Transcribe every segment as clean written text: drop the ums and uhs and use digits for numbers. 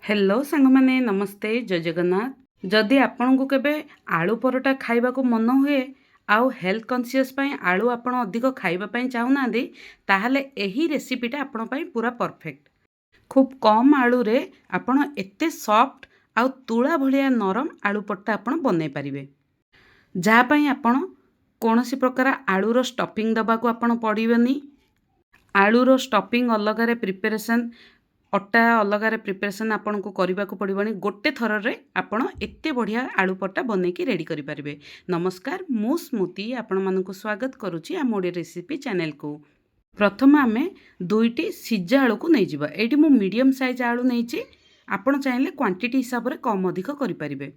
Hello ସାଙ୍ଗମାନେ, ନମସ୍ତେ, ଜୟ ଜଗନ୍ନାଥ। ଯଦି ଆପଣଙ୍କୁ କେବେ ଆଳୁ ପରଟା ଖାଇବାକୁ ମନ ହୁଏ ଆଉ ହେଲ୍ଥ କନସିୟସ୍ ପାଇଁ ଆଳୁ ଆପଣ ଅଧିକ ଖାଇବା ପାଇଁ ଚାହୁଁନାହାନ୍ତି, ତାହେଲେ ଏହି ରେସିପିଟା ଆପଣଙ୍କ ପାଇଁ ପୁରା ପରଫେକ୍ଟ। ଖୁବ୍ କମ୍ ଆଳୁରେ ଆପଣ ଏତେ ସଫ୍ଟ ଆଉ ତୁଳା ଭଳିଆ ନରମ ଆଳୁ ପରଟା ଆପଣ ବନେଇ ପାରିବେ, ଯାହା ପାଇଁ ଆପଣ କୌଣସି ପ୍ରକାର ଆଳୁର ଷ୍ଟଫିଂ ଦେବାକୁ ଆପଣ ପଡ଼ିବନି। ଆଳୁର ଷ୍ଟଫିଂ ଅଲଗାରେ ପ୍ରିପାରେସନ୍, ଅଟା ଅଲଗାରେ ପ୍ରିପାରେସନ୍ ଆପଣଙ୍କୁ କରିବାକୁ ପଡ଼ିବନି। ଗୋଟେ ଥରରେ ଆପଣ ଏତେ ବଢ଼ିଆ ଆଳୁ ପରଟା ବନେଇକି ରେଡ଼ି କରିପାରିବେ। ନମସ୍କାର, ମୁଁ ସ୍ମୃତି ଆପଣମାନଙ୍କୁ ସ୍ୱାଗତ କରୁଛି ଆମ ଓଡ଼ିଆ ରେସିପି ଚ୍ୟାନେଲକୁ। ପ୍ରଥମେ ଆମେ ଦୁଇଟି ସିଝା ଆଳୁକୁ ନେଇଯିବା। ଏଇଠି ମୁଁ ମିଡ଼ିୟମ୍ ସାଇଜ୍ ଆଳୁ ନେଇଛି। ଆପଣ ଚାହିଁଲେ କ୍ୱାଣ୍ଟିଟି ହିସାବରେ କମ୍ ଅଧିକ କରିପାରିବେ।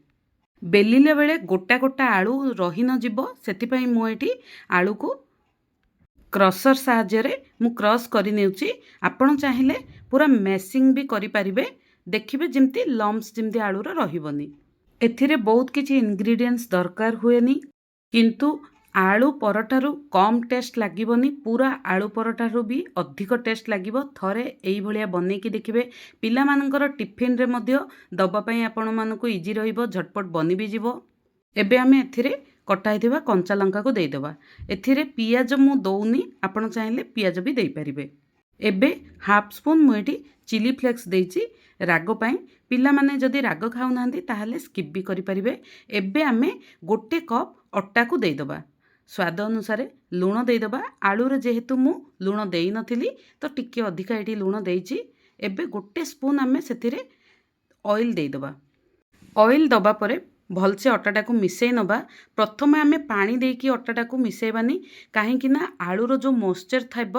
ବେଲିଲା ବେଳେ ଗୋଟା ଗୋଟା ଆଳୁ ରହି ନଯିବ, ସେଥିପାଇଁ ମୁଁ ଏଇଠି ଆଳୁକୁ କ୍ରସର୍ ସାହାଯ୍ୟରେ ମୁଁ କ୍ରସ୍ କରିନେଉଛି। ଆପଣ ଚାହିଁଲେ ପୁରା ମ୍ୟାସିଂ ବି କରିପାରିବେ। ଦେଖିବେ, ଯେମିତି ଲମ୍ପସ୍ ଯେମିତି ଆଳୁର ରହିବନି। ଏଥିରେ ବହୁତ କିଛି ଇନଗ୍ରିଡ଼ିଏଣ୍ଟସ୍ ଦରକାର ହୁଏନି, କିନ୍ତୁ ଆଳୁ ପରଟାରୁ କମ୍ ଟେଷ୍ଟ ଲାଗିବନି, ପୁରା ଆଳୁ ପରଟାରୁ ବି ଅଧିକ ଟେଷ୍ଟ ଲାଗିବ। ଥରେ ଏଇଭଳିଆ ବନେଇକି ଦେଖିବେ। ପିଲାମାନଙ୍କର ଟିଫିନରେ ମଧ୍ୟ ଦେବା ପାଇଁ ଆପଣମାନଙ୍କୁ ଇଜି ରହିବ, ଝଟପଟ ବନି ବି ଯିବ। ଏବେ ଆମେ ଏଥିରେ କଟା ହେଇଥିବା କଞ୍ଚା ଲଙ୍କାକୁ ଦେଇଦେବା। ଏଥିରେ ପିଆଜ ମୁଁ ଦେଉନି, ଆପଣ ଚାହିଁଲେ ପିଆଜ ବି ଦେଇପାରିବେ। ଏବେ ହାଫ୍ ସ୍ପୁନ୍ ମୁଁ ଏଠି ଚିଲି ଫ୍ଲେକ୍ସ ଦେଇଛି ରାଗ ପାଇଁ। ପିଲାମାନେ ଯଦି ରାଗ ଖାଉନାହାନ୍ତି, ତାହେଲେ ସ୍କିପ୍ ବି କରିପାରିବେ। ଏବେ ଆମେ 1 କପ୍ ଅଟାକୁ ଦେଇଦେବା। ସ୍ୱାଦ ଅନୁସାରେ ଲୁଣ ଦେଇଦେବା। ଆଳୁରେ ଯେହେତୁ ମୁଁ ଲୁଣ ଦେଇନଥିଲି, ତ ଟିକିଏ ଅଧିକା ଏଠି ଲୁଣ ଦେଇଛି। ଏବେ 1 ସ୍ପୁନ୍ ଆମେ ସେଥିରେ ଅଏଲ୍ ଦେଇଦେବା। ଅଏଲ୍ ଦେବା ପରେ ଭଲସେ ଅଟାଟାକୁ ମିଶାଇ ନେବା। ପ୍ରଥମେ ଆମେ ପାଣି ଦେଇକି ଅଟାଟାକୁ ମିଶାଇବାନି, କାହିଁକି ନା ଆଳୁର ଯେଉଁ ମଏଶ୍ଚର୍ ଥିବ,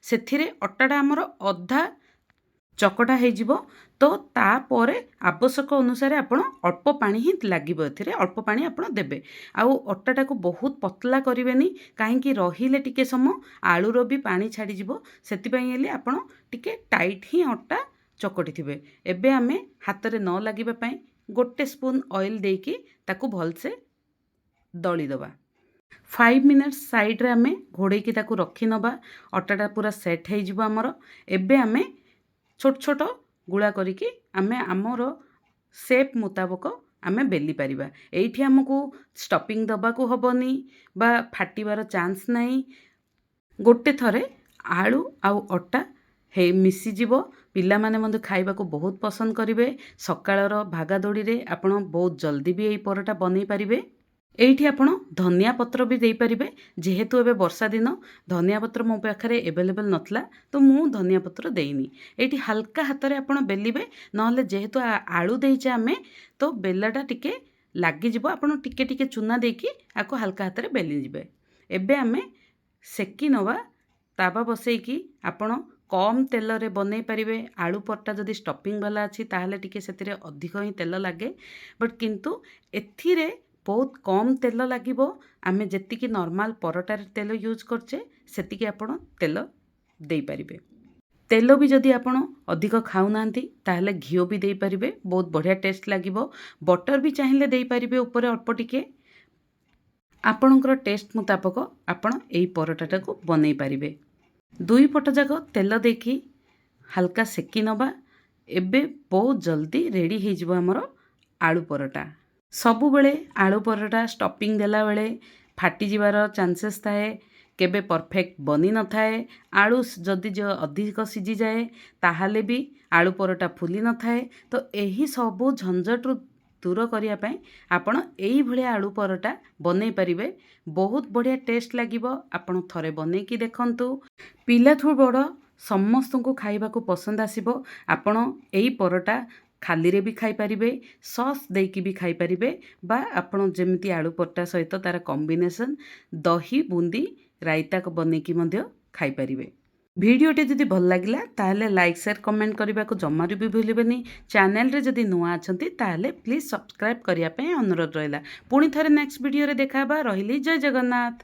ସେଥିରେ ଅଟାଟା ଆମର ଅଧା ଚକଟା ହେଇଯିବ। ତ ତାପରେ ଆବଶ୍ୟକ ଅନୁସାରେ ଆପଣ ଅଳ୍ପ ପାଣି ହିଁ ଲାଗିବ, ଏଥିରେ ଅଳ୍ପ ପାଣି ଆପଣ ଦେବେ। ଆଉ ଅଟାଟାକୁ ବହୁତ ପତଲା କରିବେନି, କାହିଁକି ରହିଲେ ଟିକେ ସମୟ ଆଳୁର ବି ପାଣି ଛାଡ଼ିଯିବ। ସେଥିପାଇଁ ହେଲେ ଆପଣ ଟିକେ ଟାଇଟ୍ ହିଁ ଅଟା ଚକଟିଥିବେ। ଏବେ ଆମେ ହାତରେ ନ ଲାଗିବା ପାଇଁ 1 ସ୍ପୁନ୍ ଅଏଲ୍ ଦେଇକି ତାକୁ ଭଲସେ ଦଳିଦେବା। 5 ମିନିଟ୍ସ ସାଇଡ଼୍ରେ ଆମେ ଘୋଡ଼େଇକି ତାକୁ ରଖିନେବା। ଅଟାଟା ପୁରା ସେଟ୍ ହେଇଯିବ ଆମର। ଏବେ ଆମେ ଛୋଟ ଛୋଟ ଗୁଳା କରିକି ଆମେ ଆମର ସେପ୍ ମୁତାବକ ଆମେ ବେଲି ପାରିବା। ଏଇଠି ଆମକୁ ଷ୍ଟଫିଂ ଦେବାକୁ ହେବନି ବା ଫାଟିବାର ଚାନ୍ସ ନାହିଁ। ଗୋଟେ ଥରେ ଆଳୁ ଆଉ ଅଟା ହେଇ ମିଶିଯିବ। ପିଲାମାନେ ମଧ୍ୟ ଖାଇବାକୁ ବହୁତ ପସନ୍ଦ କରିବେ। ସକାଳର ଭାଗାଦୌଡ଼ିରେ ଆପଣ ବହୁତ ଜଲ୍ଦି ବି ଏଇ ପରଟା ବନେଇ ପାରିବେ। ଏଇଠି ଆପଣ ଧନିଆ ପତ୍ର ବି ଦେଇପାରିବେ। ଯେହେତୁ ଏବେ ବର୍ଷା ଦିନ, ଧନିଆ ପତ୍ର ମୋ ପାଖରେ ଏଭେଲେବଲ୍ ନଥିଲା, ତ ମୁଁ ଧନିଆ ପତ୍ର ଦେଇନି। ଏଇଠି ହାଲକା ହାତରେ ଆପଣ ବେଲିବେ, ନହେଲେ ଯେହେତୁ ଆଳୁ ଦେଇଛେ ଆମେ, ତ ବେଲାଟା ଟିକେ ଲାଗିଯିବ। ଆପଣ ଟିକେ ଟିକେ ଚୁନା ଦେଇକି ଆକୁ ହାଲକା ହାତରେ ବେଲିଯିବେ। ଏବେ ଆମେ ସେକି ନେବା। ତାୱା ବସେଇକି ଆପଣ କମ୍ ତେଲରେ ବନେଇ ପାରିବେ। ଆଳୁ ପରଟା ଯଦି ଷ୍ଟଫିଂ ବାଲା ଅଛି, ତାହେଲେ ଟିକେ ସେଥିରେ ଅଧିକ ହିଁ ତେଲ ଲାଗେ, ବଟ୍ କିନ୍ତୁ ଏଥିରେ ବହୁତ କମ୍ ତେଲ ଲାଗିବ। ଆମେ ଯେତିକି ନର୍ମାଲ୍ ପରଟାରେ ତେଲ ୟୁଜ୍ କରୁଛେ, ସେତିକି ଆପଣ ତେଲ ଦେଇପାରିବେ। ତେଲ ବି ଯଦି ଆପଣ ଅଧିକ ଖାଉନାହାନ୍ତି, ତାହେଲେ ଘିଅ ବି ଦେଇପାରିବେ, ବହୁତ ବଢ଼ିଆ ଟେଷ୍ଟ ଲାଗିବ। ବଟର୍ ବି ଚାହିଁଲେ ଦେଇପାରିବେ ଉପରେ ଅଳ୍ପ ଟିକେ। ଆପଣଙ୍କର ଟେଷ୍ଟ ମୁତାବକ ଆପଣ ଏଇ ପରଟାଟାକୁ ବନେଇ ପାରିବେ। ଦୁଇ ପଟ ଯାକ ତେଲ ଦେଇକି ହାଲକା ସେକି ନେବା। ଏବେ ବହୁତ ଜଲ୍ଦି ରେଡ଼ି ହେଇଯିବ ଆମର ଆଳୁ ପରଟା। ସବୁବେଳେ ଆଳୁ ପରଟା ଷ୍ଟଫିଂ ଦେଲାବେଳେ ଫାଟିଯିବାର ଚାନ୍ସେସ୍ ଥାଏ, କେବେ ପରଫେକ୍ଟ ବନି ନଥାଏ। ଆଳୁ ଯଦି ଅଧିକ ସିଝିଯାଏ, ତାହେଲେ ବି ଆଳୁ ପରଟା ଫୁଲି ନଥାଏ। ତ ଏହି ସବୁ ଝଞ୍ଝଟରୁ ଦୂର କରିବା ପାଇଁ ଆପଣ ଏଇଭଳିଆ ଆଳୁ ପରଟା ବନେଇ ପାରିବେ। ବହୁତ ବଢ଼ିଆ ଟେଷ୍ଟ ଲାଗିବ। ଆପଣ ଥରେ ବନେଇକି ଦେଖନ୍ତୁ। ପିଲାଠୁ ବଡ଼ ସମସ୍ତଙ୍କୁ ଖାଇବାକୁ ପସନ୍ଦ ଆସିବ। ଆପଣ ଏଇ ପରଟା ଖାଲିରେ ବି ଖାଇପାରିବେ, ସସ୍ ଦେଇକି ବି ଖାଇପାରିବେ ବା ଆପଣ ଯେମିତି ଆଳୁ ପରଟା ସହିତ ତା'ର କମ୍ବିନେସନ୍ ଦହି ବୁନ୍ଦି ରାଇତା ବନେଇକି ମଧ୍ୟ ଖାଇପାରିବେ। ଭିଡ଼ିଓଟି ଯଦି ଭଲ ଲାଗିଲା, ତାହେଲେ ଲାଇକ୍, ସେୟାର, କମେଣ୍ଟ କରିବାକୁ ଜମାରୁ ବି ଭୁଲିବେନି। ଚ୍ୟାନେଲରେ ଯଦି ନୂଆ ଅଛନ୍ତି, ତାହେଲେ ପ୍ଲିଜ୍ ସବସ୍କ୍ରାଇବ୍ କରିବା ପାଇଁ ଅନୁରୋଧ ରହିଲା। ପୁଣି ଥରେ ନେକ୍ସଟ ଭିଡ଼ିଓରେ ଦେଖା ହେବା। ରହିଲି, ଜୟ ଜଗନ୍ନାଥ।